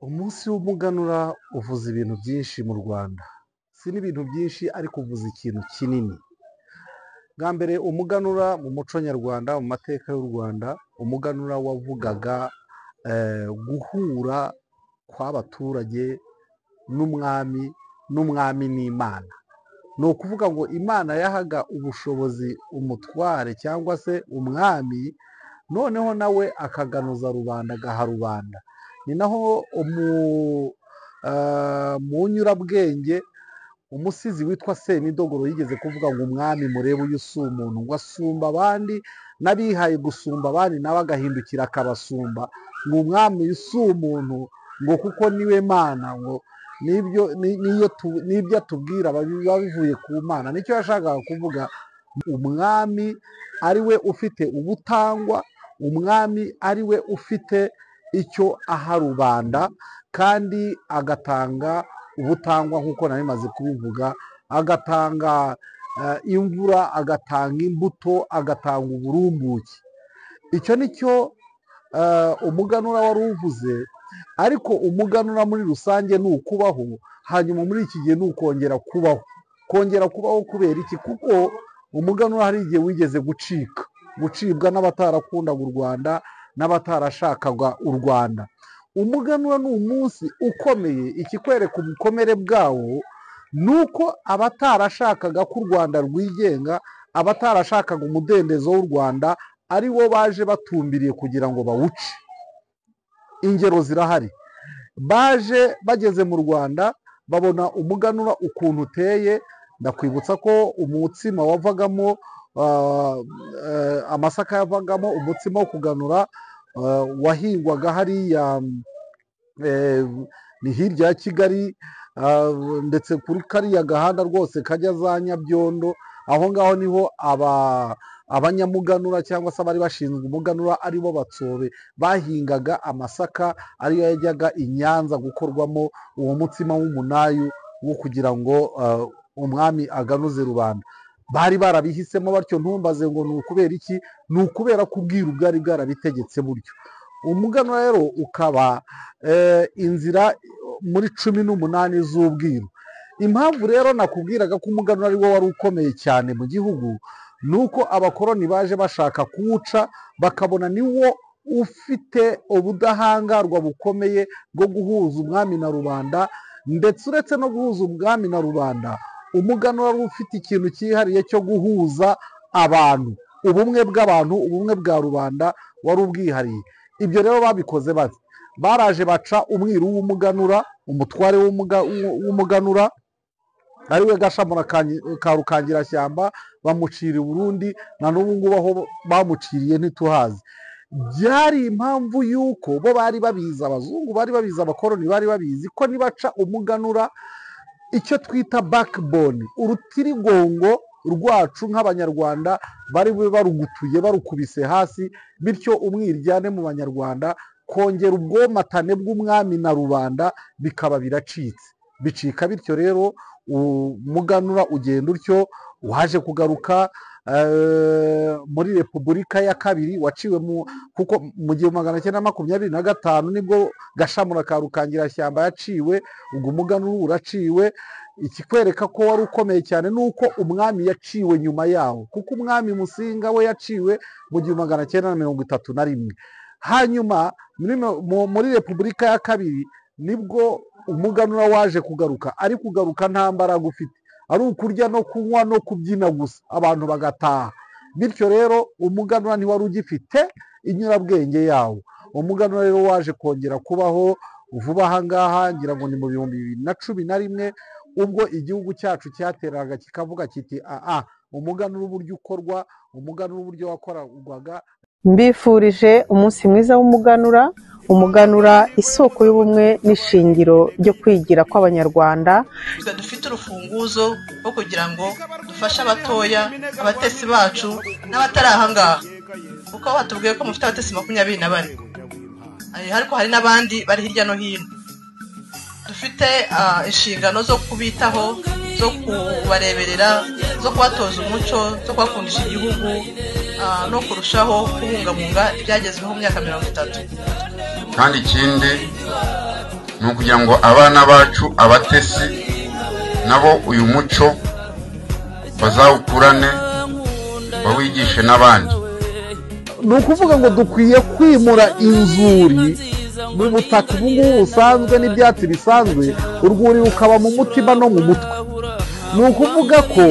Umunsi w'umuganura uvuza ibintu byinshi mu Rwanda, si n'ibintu byinshi ariko uvuza ikintu kinini. Bwa mbere umuganura mu muco nyarwanda, mu mateka y'u Rwanda, umuganura wavugaga guhura kw'abaturage n'umwami, n'umwami n'Imana. Ni ukuvuga ngo Imana yahaga ubushobozi umutware cyangwa se umwami, noneho nawe akaganuza rubanda, agaha rubanda. Ni naho mu nyurabwenge umusizi witwa Semidogoro yigeze kuvuga ngo umwami murebe uyu si umuntu, ngo asumba abandi n'abihaye gusumba abandi nawe agahindukira akabasumba, ngo umwami uyu si umuntu, ngo kuko niwe Mana, ngo n'ibyo atubwira biba bivuye ku Mana. Nicyo yashakaga kuvuga, umwami ari we ufite ubutangwa, umwami ari we ufite icyo aha rubanda, kandi agatanga ubutangwa nk'uko nari maze kubivuga, agatanga imvura, agatanga imbuto, agatanga uburumbuke. Icyo ni cyo umuganura wari uvuze. Ariko umuganura muri rusange ni ukubaho, hanyuma muri iki gihe ni ukongera kubaho. Kongera kubaho kubera iki? Kuko umuganura hari igihe wigeze gucika, gucibwa n'abatarakundaga u Rwanda n'abatarashakaga u Rwanda. Umuganura ni umunsi ukomeye. Ikikwereka ubukomere bwawo ni uko abatarashakaga ko u Rwanda rwigenga, abatarashakaga umudendezo w'u Rwanda, ari bo baje batumbiriye kugira ngo bawuce. Ingero zirahari. Baje bageze mu Rwanda babona umuganura ukuntu uteye. Ndakwibutsa ko umutsima wavagamo, amasaka yavagamo umutsima wo kuganura, wahingwaga hariya ni hirya ya Kigali, ndetse kuri kariya gahanda rwose kajya za Nyabyondo, aho ngaho niho abanyamuganura cyangwa se abari bashinzwe umuganura aribo Batsobe bahingaga amasaka ariyo yajyaga i Nyanza gukorwamo uwo mutsima w'umunayu wo kugira ngo umwami aganuze rubanda. Bari barabihisemo batyo, ntumbaze ngo ni ukubera iki, ni ukubera ko ubwiru bwari bwarabitegetse buryo. Umuganura rero ukaba inzira muri 18 z'ubwiru. Impamvu rero nakubwiraga ko umuganura ari wo wari ukomeye cyane mu gihugu, ni uko abakoroni baje bashaka kuwuca, bakabona ni wo ufite ubudahangarwa bukomeye bwo guhuza umwami na rubanda. Ndetse uretse no guhuza umwami na rubanda, umuganura wari ufite ikintu cyihariye cyo guhuza abantu, ubumwe bw'abantu, ubumwe bwa rubanda wari ubwihariye. Ibyo rero babikoze bate? Baraje baca umwiru w'umuganura, umutware w'umuganura ariwe Gashamura ka Rukangirashyamba, bamucira i Burundi, na n'ubu ngubu aho bamuciriye ntituhazi. Byari impamvu y'uko bo bari babizi, abazungu bari babizi, abakoroni bari babizi ko nibaca umuganura, icyo twita backbone, urutirigongo rwacu nk'abanyarwanda, bari bube barugutuye, barukubise hasi, bityo umwiryane mu banyarwanda, kongera ubwomatane bw'umwami na rubanda bikaba biracitse, bicika bityo. Rero umuganura ugenda utyo, waje kugaruka muri Repubulika ya kabiri, waciwe mu kuko mu 1925 nibwo Gashamura ka Rukangirashyamba yaciwe, ubwo umuganura uraciwe. Ikikwereka ko wari ukomeye cyane ni uko umwami yaciwe nyuma yawo, kuko umwami Musinga we yaciwe mu 1931. Hanyuma muri Repubulika ya kabiri nibwo umuganura waje kugaruka, ariko kugaruka nta mbaraga ufite, ari ukurya no kunywa no kubyina gusa, abantu bagataha. Bityo rero umuganura ntiwari ugifite inyurabwenge yawo. Umuganura rero waje kongera kubaho vuba aha ngaha, ngira ngo ni mu 2011, ubwo igihugu cyacu cyateraga kikavuga kiti aa umuganura uburyo ukorwa, umuganura uburyo wakorwaga. Mbifurije umunsi mwiza w'umuganura. Umuganura isoko y'ubumwe n'ishingiro ryo kwigira kw'abanyarwanda. Twe dufite urufunguzo rwo kugira ngo dufashe abatoya, abatesi bacu n'abatari aha ngaha, kuko batubwiye ko mufite abatesi 24, ariko hari n'abandi bari hirya no hino. Dufite inshingano zo kubitaho, zo kubareberera, zo kubatoza umuco, zo kubakundisha igihugu, no kurushaho kubungabunga ibyagezweho mu myaka 30. Kandi ikindi Ni ukugira ngo abana bacu, abatesi, nabo uyu muco bazawukurane, bawigishe n'abandi. Ni ukuvuga ngo dukwiye kwimura inzuri mu butaka ubu ngubu busanzwe n'ibyatsi bisanzwe, urwuri rukaba mu mutima no mu mutwe. Ni ukuvuga ko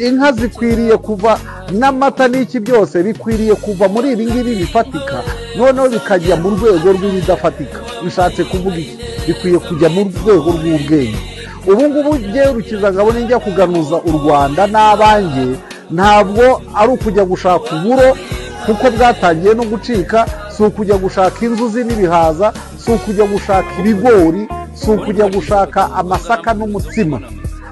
inka zikwiriye kuva n'amata n'iki byose bikwiriye kuva muri ibi ngibi bifatika, noneho bikajya mu rwego rw'ibidafatika. Bishatse kuvuga iki? Bikwiye kujya mu rwego rw'ubwenge. Ubu ngubu ngewe Rukizangabo nijya kuganuza u Rwanda n'abanjye, ntabwo ari ukujya gushaka uburo kuko bwatangiye no gucika, si ukujya gushaka inzuzi n'ibihaza, si ukujya gushaka ibigori, si ukujya gushaka amasaka n'umutsima.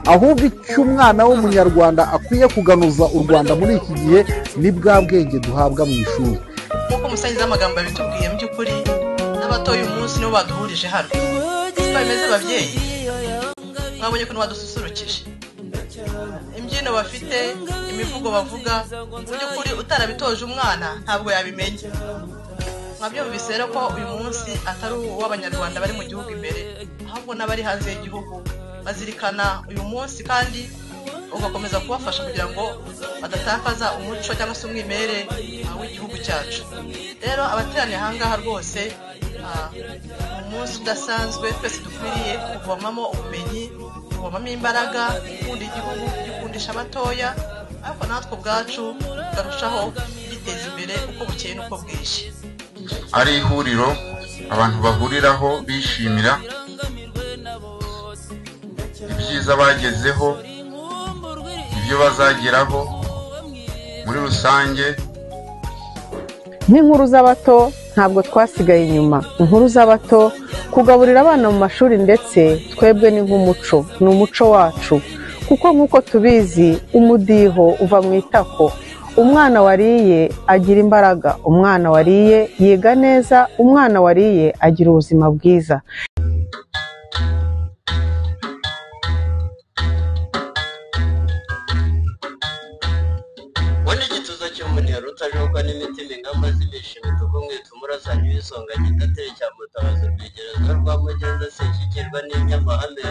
Ahubwo icyo umwana w'umunyarwanda akwiye kuganuza u Rwanda muri iki gihe ni bwa bwenge duhabwa mu ishuri. Nk'uko umusangiza w'amagambo yabitubwiye, mu by'ukuri n'abatoye uyu munsi nibo baduhurije hano. Siko bimeze babyeyi? Mwabonye ukuntu badususurukije, imbyino bafite, imivugo bavuga, mu by'ukuri utarabitoje umwana ntabwo yabimenya. Mwabyumvise rero ko uyu munsi atari uw'Abanyarwanda bari mu gihugu imbere, ahubwo n'abari hanze y'igihugu bazirikana uyu munsi, kandi ugakomeza kubafasha kugira ngo badatakaza umuco cyangwa se umwimerere w'igihugu cyacu. Rero abateraniye aha ngaha rwose, ni umunsi udasanzwe twese dukwiriye kuvomamo ubumenyi, kuvomamo imbaraga, gukunda igihugu, kugikundisha abatoya, ariko natwe ubwacu tukarushaho kwiteza imbere uko bukeye n'uko bwije. Ari ihuriro abantu bahuriraho bishimira ibyiza bagezeho, ibyo bazageraho muri rusange. Nk'inkuru z'abato ntabwo twasigaye inyuma. Inkuru z'abato, kugaburira abana mu mashuri, ndetse twebwe ni nk'umuco, ni umuco wacu, kuko nk'uko tubizi umudiho uva mu itako. Umwana wariye agira imbaraga, umwana wariye yiga neza, umwana wariye agira ubuzima bwiza. Ubona igituza cy'umuniharo utajogwa n'imitima, ingamba z'imishimo tugumwita umurasanyi w'isonga gitatire cya mutabazi rwigereza rwa mugenza sinshyikirwa n'inyamahame.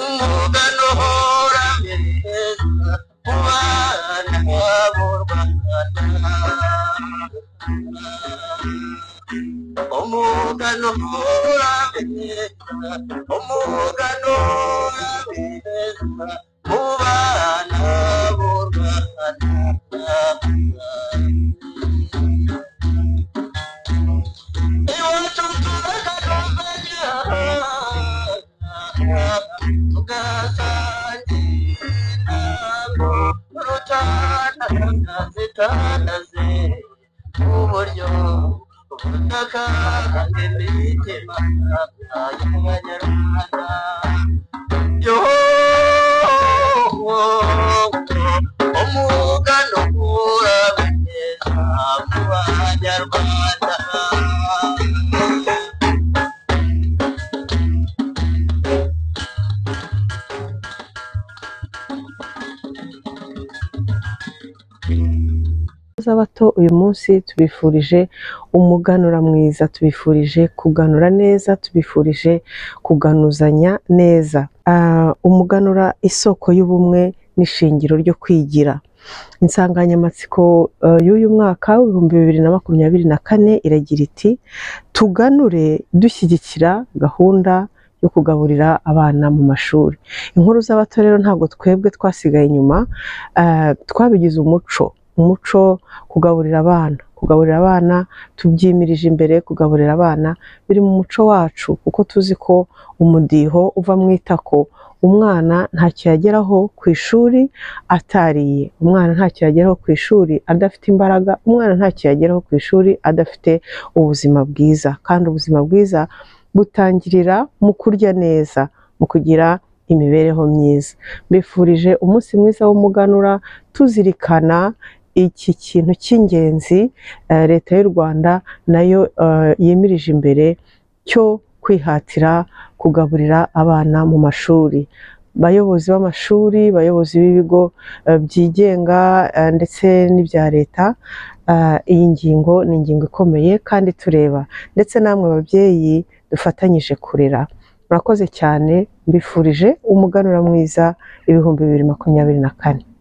Umuganura mwiza mu bana b'u Rwanda, umuganura mwiza, umuganura mwiza mu bana b'u Rwanda. Iwacu turakanozanya tugasangira rutana zitanaze uburyo ubutaka imitima y'Abanyarwanda. Yo, umuganura mwiza mu Banyarwanda. Z'abato uyu munsi tubifurije umuganura mwiza, tubifurije kuganura neza, tubifurije kuganuzanya neza. Umuganura isoko y'ubumwe n'ishingiro ryo kwigira. Insanganyamatsiko y'uyu mwaka w'2024 iragira iti: tuganure dushyigikira gahunda yo kugaburira abana mu mashuri. Inkuru z'abato rero ntabwo twebwe twasigaye inyuma, twabigize umuco, umuco kugaburira abana, kugaburira abana tubyimirije imbere, kugaburira abana biri mu muco wacu, kuko tuzi ko umudiho uva mu itako. Umwana ntacyo yageraho ku ishuri atariye, umwana ntacyo yageraho ku ishuri adafite imbaraga, umwana ntacyo yageraho ku ishuri adafite ubuzima bwiza. Kandi ubuzima bwiza butangirira mu kurya neza, mu kugira imibereho myiza. Mbifurije umunsi mwiza w'umuganura, tuzirikana iki kintu cy'ingenzi Leta y'u Rwanda nayo yimirije imbere cyo kwihatira kugaburira abana mu mashuri. Bayobozi b'amashuri, bayobozi b'ibigo byigenga ndetse n'ibya leta, iyi ngingo ni ingingo ikomeye kandi tureba, ndetse namwe babyeyi dufatanyije kurera. Murakoze cyane, mbifurije umuganura mwiza 2024.